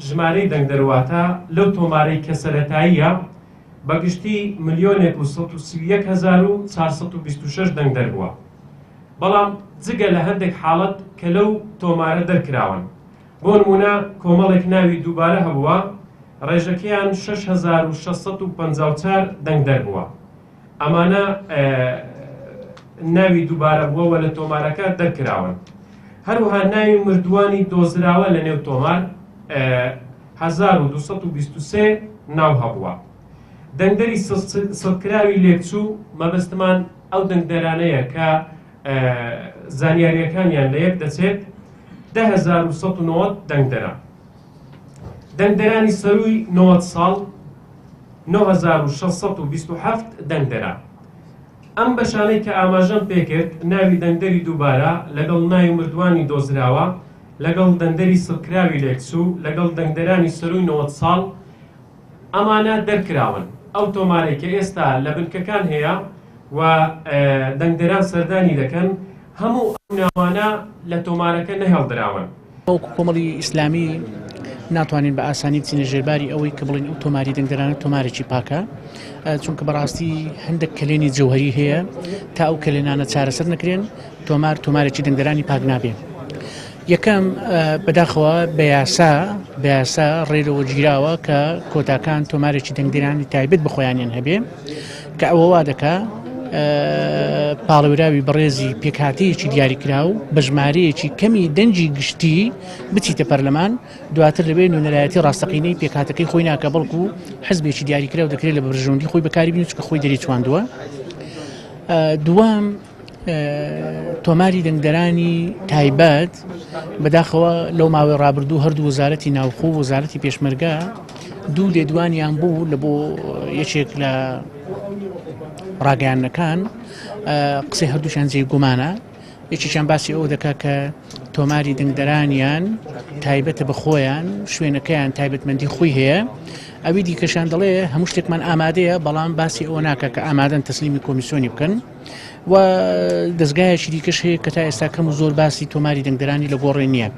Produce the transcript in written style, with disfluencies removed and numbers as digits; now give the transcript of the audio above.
ژمارەی دەنگدەر واتە لەو تۆمارەی کە سەرەتاییە بە گشتی ملیۆنێک و 131,426 دەنگدەر بووە، بەڵام جگە لە هەندێک حاڵەت کە لەو تۆمارە دەرکراون، بۆ نموونە کۆمەڵێک ناوی دووبارە هەبووە ڕێژەکەیان 6654 دەنگدەر بووە. ئەمانە ناوی دووبارە بووە و لە تۆمارەکە دەرکراون. هەروەها ناوی مردووانی دۆزراوە لە نێو تۆمار 1223 ناو هەبووە. دەنگدەری سڕکراوی لێکچوو مەبەستمان ئەو دەنگدەرانەیە کە زانیاریەکانیان لە یەک دەچێت 10190 دەنگدەرە. دەنگدەرانی سەرووی 90 ساڵ 9627 دەنگدەرە. ئەم بەشانەی کە ئاماژەم پێکرد ناوی دەنگدەری دووبارە لەگەڵ ناوی مردووانی دۆزراوە لەگەڵ دەنگدەری سڕکراوی لێکچوو لەگەڵ دەنگدەرانی سەرووی 90 ساڵ ئەمانە دەرکراون. ئەو تۆمارەی کە ئێستا لە بنکەکان هەیە و دەنگدەران سەردانی دەکەن هەموو ئەو ناوانە لە تۆمارەکە نەهێڵدراون. وەکو کۆمەڵی ئیسلامی ناتوانین بە ئاسانی بچینە ژێرباری ئەوەی کە بڵێن ئەو تۆماری دەنگدەرانە تۆمارێکی پاکە، چونکە بەڕاستی هەندێک کەلێنی جەوهەری هەیە تا ئەو کەلێنانە چارەسەر نەکرێن تۆمار تۆمارێکی دەنگدەرانی پاک نابێ. یەکەم بەداخەوە بە یاسا بە یاسا ڕێلەوە گیراوە کە کۆتاکان تۆمارێکی دەنگدەرانی تایبەت بە خۆیانیان هەبێ کە ئەوە وا دەکا پاڵێوراوی بەڕێزی پێکهاتەیەکی دیاریکراو بە ژمارەیەکی کەمی دەنگی گشتی بچیتە پەرلەمان، دواتر لەوێ نوێنەرایەتی ڕاستەقینەی پێکهاتەکەی خۆی ناکە، بەڵکو حزبێکی دیاریکراو دەکرێت لە بەرژەوەندی خۆی بەکاری بینێت، چونکە خۆی دەریچواندووە. دووەم، تۆماری دەنگدەرانی تایبەت، بەداخەوە لەو ماوەی ڕابردوو هەردوو وەزارەتی ناوخۆ و وەزارەتی پێشمەرگە دوو لێدوانیان بوو لە بۆ یەکێک لە ڕاگەیاندنەکان، قسەی هەردووکیان جێی گومانە. یەکێکیان باسی ئەوە دەکات کە تۆماری دەنگدەرانیان تایبەتە بە خۆیان، شوێنەکەیان تایبەتمەندی خۆی هەیە. ئەوی دیکەشان دەڵێ هەموو شتێکمان ئامادەیە، بەڵام باسی ئەوە ناکە کە ئامادەن تەسلیمی کۆمیسیۆنی بکەن. و دەزگایەکی دیکەش هەیە کە تا ئێستا کەم و زۆر باسی تۆماری دەنگدەرانی لە گۆڕێ نییە.